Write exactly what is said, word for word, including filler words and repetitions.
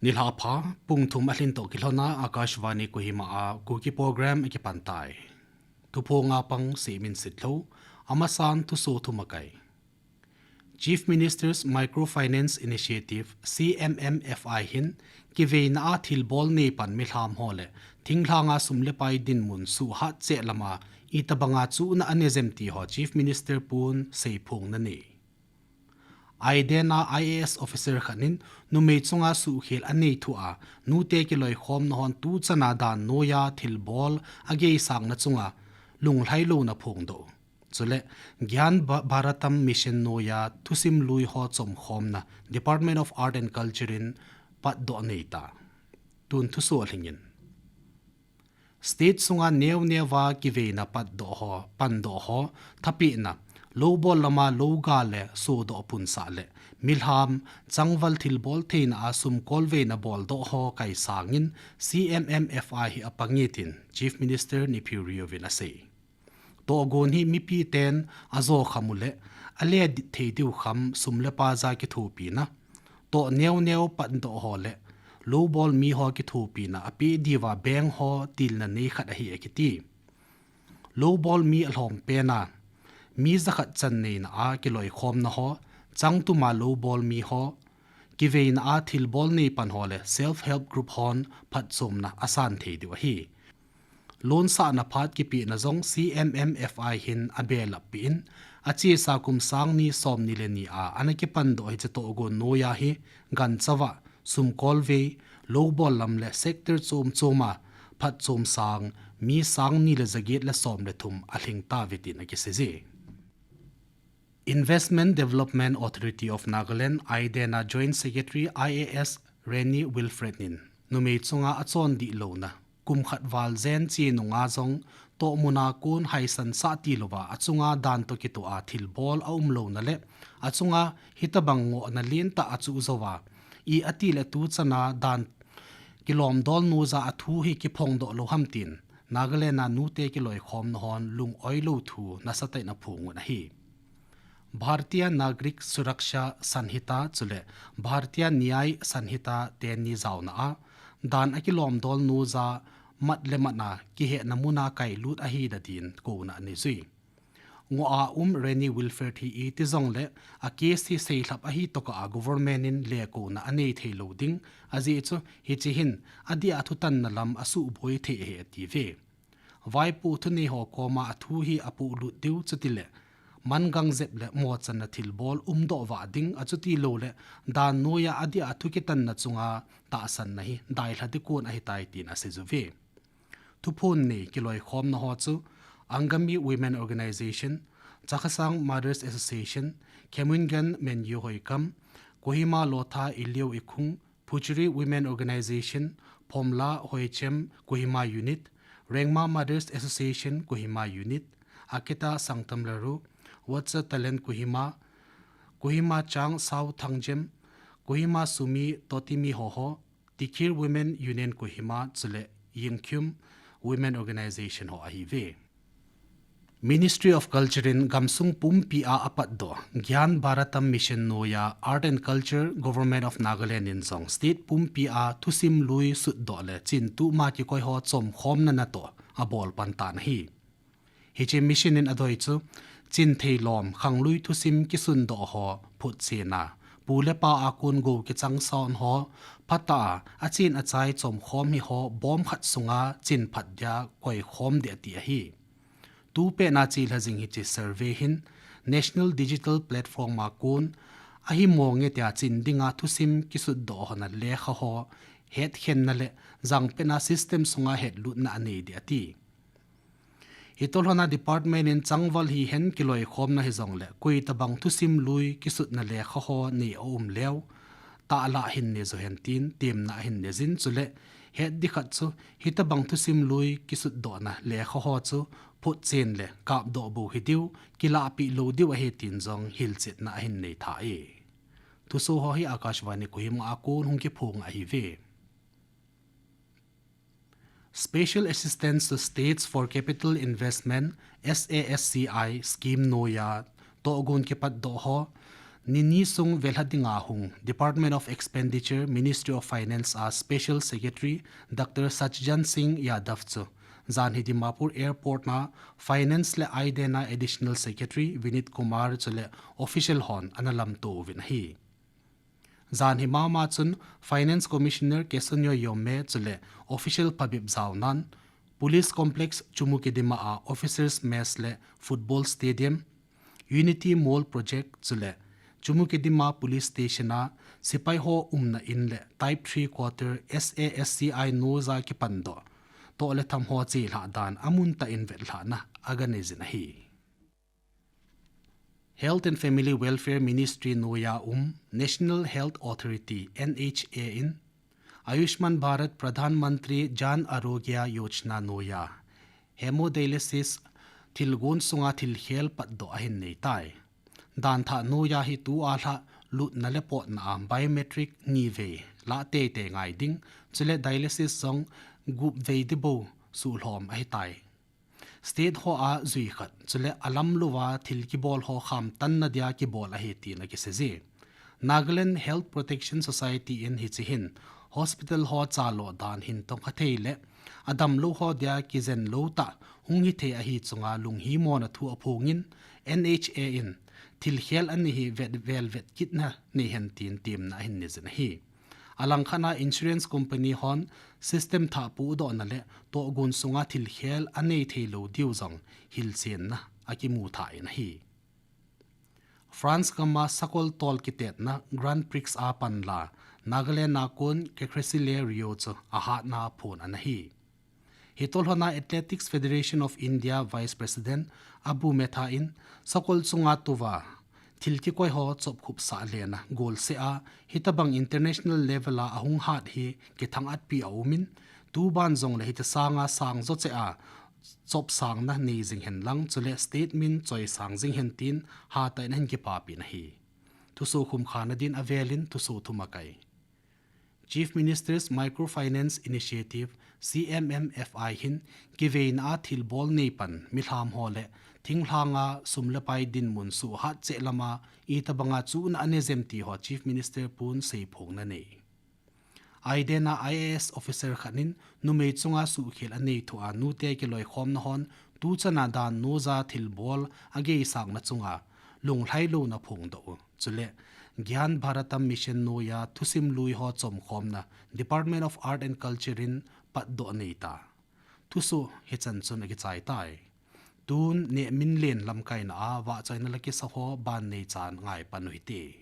Nilhah pha, pung thum alhin toh kilhona Akashvani Kohima a Kuki program akipan tai. Thuphonga pang Simin Sitlhou, amasan thuso thum akai. Chief Minister's Microfinance Initiative, C M M F I hin, kiveina a thilbol neipan milham ho le thinglhanga sum le pai dinmun suhat cheh lama itobanga chuhna anejem ti ho Chief Minister pun seiphongna nei. Aidena I A S officer khat in numei chunga suhkhel anei thu a, nute kiloikhomna hon tuchana dan noiya thilbol ageisangna chunga lunglhai louna phongdoh. Chule, Gyan Ba-, Bharatam Mission noiya thusim lui ho chomkhomna Department of Art and Culture in patdoh neita. Tun thuso lhingin. State sunga neo neova kiveina patdoh ho, pandoh ho, thapehna, loubol lama louga le sodoh punsah le, milham, changval thilbol theina a sumkolveina boldoh ho kaisangin C M M F I hi apange tin Chief Minister Neiphiu Rio vin asei. Tohgon hi mipiten ajo kham u le, ale di-, thei diu kham sum le pai ja kithopina. Toh neo neo patdoh ho le, loubol mi ho kithopina apeh diuva bank ho tilna nei khat ahi akiti. Loubol mi alhom pena, mi jakhat chan neina a kiloikhomna ho, changtuma loubol mi ho, kiveina a thilbol neipan ho le self help group hon phatchomna asan thei diu ahi. Loan sahna phat kipehna jong C M M F I hin abelap peh in, achesa kum sang ni somni le ni a ana kipandoh hiche tohgon noiya hi ganchauva, sumkolvei, loubol lam le sector chom choma phatchom sang mi sang ni le jaget le som le thum alhing tauve tin akiseiye. Investment Development Authority of Nagaland, Aidena Joint Secretary I A S Reni Wilfred in, numei chunga achondih louna, kum khat val jen che nunga jong, tohmuna kon haisan sah tilouva, achunga dan toh kitoh a thilbol aum louna le, achunga hitobang ngohna lentah achuh jouva, i ati le tuchana dan kilomdol noija athu hi kiphongdoh lou ham tin, Nagaland a nute kiloikhomna hon lung-oi lou thu nasatah in aphong un ahi. Bharatiya Nagarik Suraksha Sanhita chule Bharatiya Nyay Sanhita teni jaona a, dan akilomdol noija mat le mat a kihehna muna kailut ahi da din kouna anei jui. Ngoh a um Reni Wilfred hi iti jongle a case hi seilhap ahi tokah a government in lekouna anei thei lou ding, ajeh chu hiche hin adeh a thutanna lam asuhboi thei ahi atiuve. Vaipo thunei ho koma athu hi apohlut diu chutile, mangang jep le mochanna thilbol umdoh vah ding achuti loule, dan noiya adeh a thu kitanna chunga tahsanna hi dailha ding kon ahitai tin asei juve. Thuphon nei kiloikhomna ho chu Angami Women Organization, Chakhesang Mothers Association, Khemungan Menyu Hoikam, Kohima Lotha Ilio Ikhung, Phuchuri Women Organization, Phomla Hoichem Kohima Unit, Rengma Mothers Association Kohima Unit, Akita Sangtam Laru, What's a Talent Kohima, Kohima Chang Sao Thangjem, Kohima Sumi Totimi Hoho, Tikhir Women Union Kohima chule Yingkium Women Organization ho ahiuve. Ministry of Culture in gamsung pumpi a apatdoh Gyan Bharatam Mission noiya Art and Culture Government of Nagaland in jong state pumpi a thusim lui sutdoh le chin tuma kikoi ho chomkhomna natoh abol pan tan ahi. Hiche mission in adoi chu, chin theilom, khanglui thusim kisundoh ho photchen a, pu le pa a kon gou kichangsan ho, phatah a, achen achai chomkhom hi ho, bom khat sunga chin phat dia koikhom ding ati ahi. Tupet na chelha jing hiche survey hin, National Digital Platform a kon, ahi monge tia chin dinga thusim kisutdoh hona lekha ho, hetkhenna le, jangpet na system sunga hetlutna anei ding ati. Hitobanga department in changval hihen kiloikhomna hijongle, koitabang thusim lui kisutna lekha ho nei aum leu, tahlah hin nei jo hen tin, temna hin nei jin chule, het ding khat chu, hitobang thusim lui kisutdohna lekha ho chu, photchen le kapdoh bou hidiu, kilahpeh lou diu ahi tin jong hilchetna ahin nei tha e. Thuso ho hi Akashvani Kohima a kon hung kiphong ahiuve. Special Assistance to States for Capital Investment, S A S C I, scheme noiya tohgon kipatdoh ho, Nini sung velha dinga hung Department of Expenditure, Ministry of Finance a Special Secretary Doctor Sachjan Singh Yadav chu janhi Dimapur Airport na Finance le Aiden a Additional Secretary Vinit Kumar chule official hon ana lamto uvin ahi. Janhi mama chun Finance Commissioner Kesanyo Yome chule official phabep jaonan Police Complex Chumukedima a Officers Mess le Football Stadium, Unity Mall Project chule Chumukedima Police Station a sepai ho umna in le Type three Quarter S A S C I noja kipandoh toh le tham ho chelhah dan amun tah in vetlhahna aganei jin ahi. Health and Family Welfare Ministry noiya um National Health Authority, N H A in Ayushman Bharat Pradhan Mantri Jan Arogya Yojana noiya hemodialysis thilgon sunga thilkhel patdoh ahin neitai. Danthah noiya hi tua lha lutna le potna a biometric nivei lah teitei ngai ding, chule dialysis jong gupvei dibou suhlhom ahitai. State ho a jui khat chule alamlouva thil kibol ho khamtanna dia kibol ahi tin akiseije. Nagaland Health Protection Society in hiche hin hospital ho chaloh dan hin tongkha thei le adamlou ho dia kijenlou tah hung hithei ahi chunga lunghimona thu aphongin, N H A in thilkhel anei hi vet, velvet kitna neihen tin temna ahin neijin ahi. Alangkhat a insurance company hon system thah pohdohna le tohgon sunga thilkhel anei theilou diu jong hilchenna akimu tha in ahi. France gam a sakol tol kitetna Grand Prix a panla Nagaland a kon Kekhreshi le Rio chu ahatna phon ana hi. Hitolhona Athletics Federation of India Vice President Abu Metha in sakol chunga touva thil kikoi ho chopkhupsah lena golseh a hitobang international level a ahung hat hi kithang-atpi aumin, tuban jongle hiti sanga sangjo cheh a chopsangna nei jing henlang chule state min choisang jing hen tin hatah in ahin kipapin ahi. Thusoh khumkhana din avelin thusoh thum akai. Chief Minister's Microfinance Initiative, C M M F I hin kiveina a thilbol neipan milham ho le thinglhanga sum le pai dinmun suhhat cheh lama itobanga chuhna anei jem ti ho Chief Minister pun seiphongna nei. Aiden a I A S officer khat in numei chunga suhkhel anei thua nute kiloikhomna hon tuchana dan noja thilbol ageisakna chunga lunglhailouna phongdoh u chule Gyan Bharatam Mission noiya thusim lui ho chomkhomna Department of Art and Culture in patdoh neita. Thusoh hichan chun akichaitai. Tun nehmin len lamkaina a vahchoina la kisa ho ban neichan ngaipan u hite.